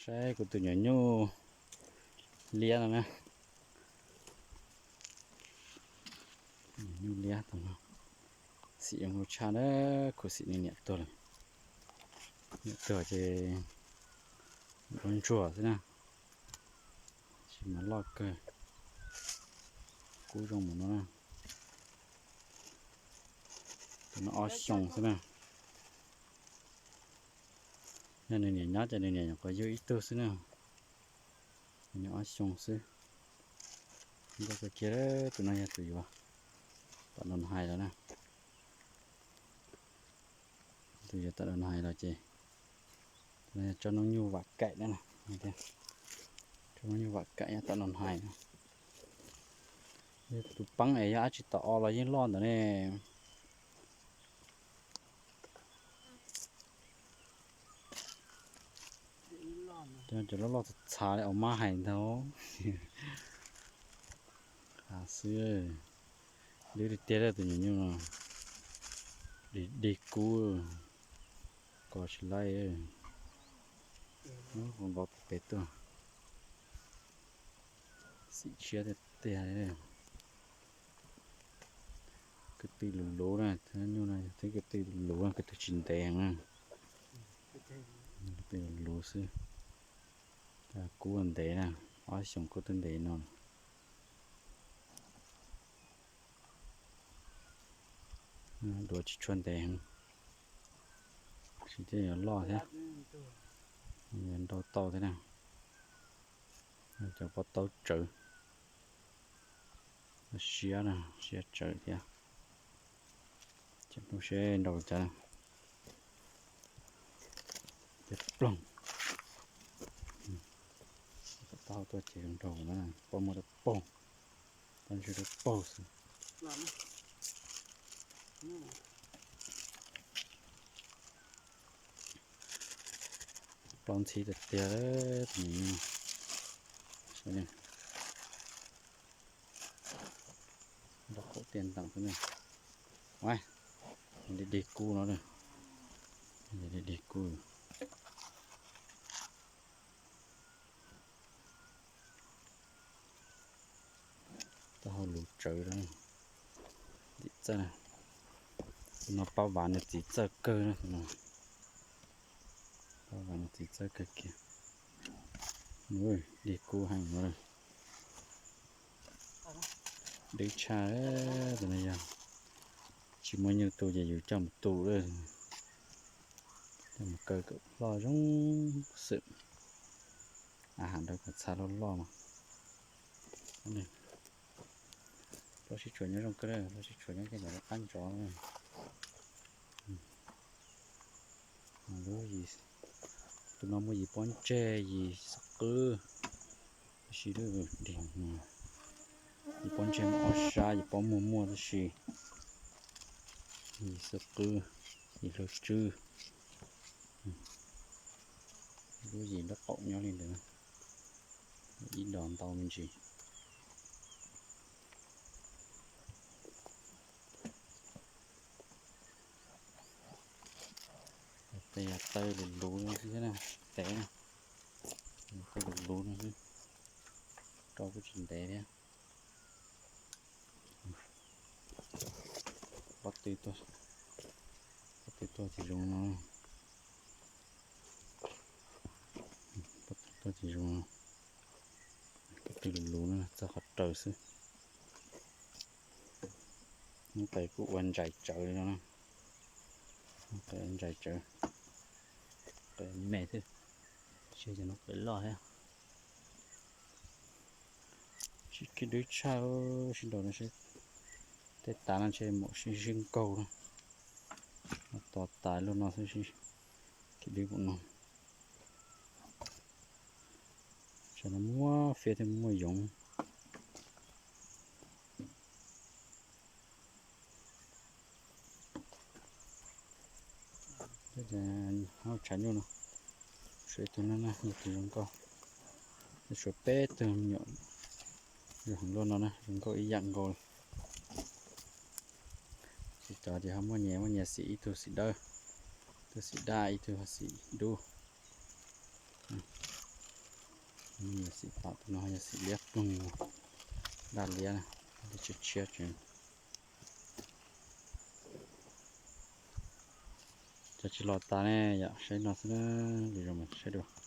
Saib kuv tus nyuam nyuj liab no na. Nyuj liab tus no xim zoo nkauj tshaj na, khuv xim nws niam tuag lawm. Niam tuag ces ua ntsuag xwb na, tab sis mas loj kawg, kub zoo mus no na. Tus no ob xyoos xwb na. Yog nws niam nyob ces nws niam nyuam qhuav yug ib tug xwb na. Nws ob xyoos xwb. Nkauj kawg kiag. Tus no yog tus yuav tom no hais los na. Tus yuav tom no hais los ces tus no yog tsob noob nyuj vam kaim na. Tsob noob nyuj vam kaim nyob tom no hais. Tus peeb es yog dab tsi tom o los yeej loj ntawd ne. Cov loj loj txav txav li os mab hais ntag. Qab xwb. Dwb tiag tiag tus nyuam nyuj no. Dig dig kub, kos tsis laib. Nqos pem tuaj. Xim tshiab tiag tiag. Kwv tw luv luv na, nyuj no yog kwv tw luv luv, kwv tw tsis ntev heev na. Kwv tw luv luv xwb. Kub ntev na, ob xyoos kub twb ntev no. Duav tsis tshua ntev heev, tsis thiaj yuav loj thiab, yuav nrau tau thiab na. Cov pob taub tsawv, siab na, siab tsawv thiab. Ces ploog seb nrau cas. Ces ploog. Pob taub hau tuaj ces zoo nraug na, pob muag dawb paug, pob ntseg dawb paug xwb. Plaub ntxhib tiag tiag. Nrog qaum tiaj ntees xwb ne. Dig dig kub no, dig dig kub. Taub hau luv tsawv, ntim txawj. Tus no pab vav nws txiv txawj kawg na, tus no. Pab vav nws txiv txawj kawg kiag. Dig kub heev no. Dwb tshaj, tus no yog tsis muaj nyuj tu ces yus coj mus tu lawm, coj mus kaw kom ploj zoo xwm. A, ha nrau kom txha loj loj no. Plaub sib tshuam nyob zoo kawg, plaub sib tshuam nyob kiag ntawm lub qab ntsov. Tus no muaj yim pob ntseg yim xwb qwb, tab sis dig, yim pob ntseg muaj ob sab, yim pob muag muaj tab sis yim xwb qwb, yim hlwb tswb. Lub yim nraub qaum nyob li ntawd, ib dos ntau me ntsis. Tej yog taw luv luv no xwb na, tev na. Taw luv luv no xwb, rau kuj tsis ntev thiab. Pob tw tuaj, pob tw tuaj ces zoo no. Pob tw tuaj ces zoo no. Pob tw luv luv no txog qhov raws xwb. Hnub qes kuj ua ntsais tsawv li no na. Hnub qes ua ntsais tsawv, qes me xwb, seb cov hnub qes loj thiab. Sib khib dwb tshaj, sib nraus no seb, tej tav no ntshe mam sib sib nkaug na. Tos tas luaj no xwb, sib khib dwb mus no. Tsam no muaj fiab thiab muaj yoov. Hauv tshav nyuj no, suav ib tug no na, ib tug zoo nkauj. Suav peb tug me nyuam zoo heev luaj no na, zoo nkauj ib yam nkaus li. Tsis tov ces ho muaj nyias, muaj nyias xim, ib tug xim dawb, ib tug xim daj, ib tug xim dub. Yog xim pam, tus no yog xim liab ploog, daj liab na, liab tshiab tshiab tsev. Cov tsis los tas ne, yom, saib no xwb na, lwm zaus mas saib dua.